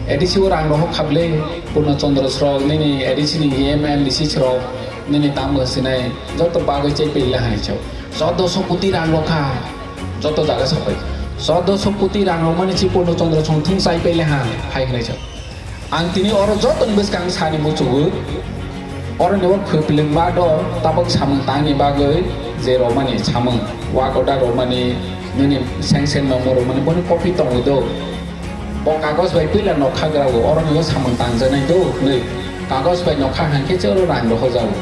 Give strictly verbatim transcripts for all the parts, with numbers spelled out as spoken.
A D C o rang rohor kha ble, Purno Chandra srok, nini A D C ni E M, M D C srok, nini tamo sinai, joto bagwi chai pele hai chao. Chaudoso koti rang rokha, joto jaga sapai. Chaudoso koti rang rok mani si Purno Chandra song thung chai pele ha, hai hinai chao. Ang tini oro joto ni bwskang sani muchugo, oro ni o khwplwng ma do, tabok samung tangni bagwi je romani samung, wakoda romani, nini seng seng no mo romani, boni copy tongo do. Bo kagoj bai puila nokha grago, oro ni o samung tangjanai do hwnwi. Kagoj bai nokha hwnkhe se oro rang rohojago.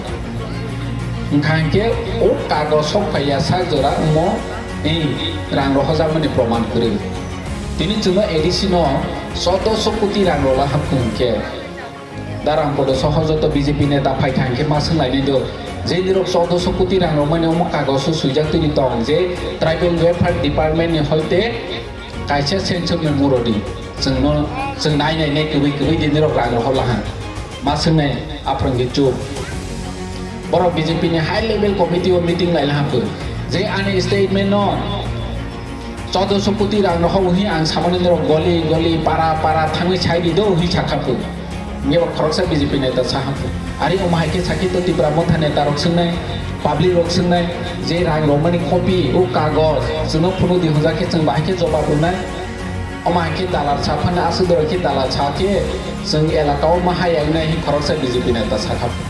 Wngkha hwnkhe o kagoj sok phaiya sak jora wngmo, ei, rang rohojakmani proman kwrwi. Tini chwngno A D C no chaudoso koti rang rola hapkhe hwnkhe. Darang Podo soho joto B J P neta phai thang khe ma swnglainai do. Je nirok chaudoso koti rang rokmani omo kagoso swijak tini tong je Tribal Welfare Department ni hoite kaisa sanction memorandum chwngno chwng nai nai nai kwbwi kwbwi di nirok rang rohor laha. Ma swngnai aphrang di chup. Borok B J P ni high level committee o meeting lai laha phu. Je ani statement no Chaudoso koti rang rohor hi ang samani norok goli goli para para thangwi sai di do hi sakha phu. Nge bo khoroksa B J P neta saha phu. Ari omo hai khe sakhi to Tipra Motha neta rok swngnai, public rok swngnai, je rang romani copy o kagoj chwngno phunu di hwnjak khe chwng bahai khe jobab rwnai. Omo hai khe dalar sa phano aswk dorok khe dalar sa khe chwng elaka o ma hai wngnai hi khoroksa B J P neta sakha phu.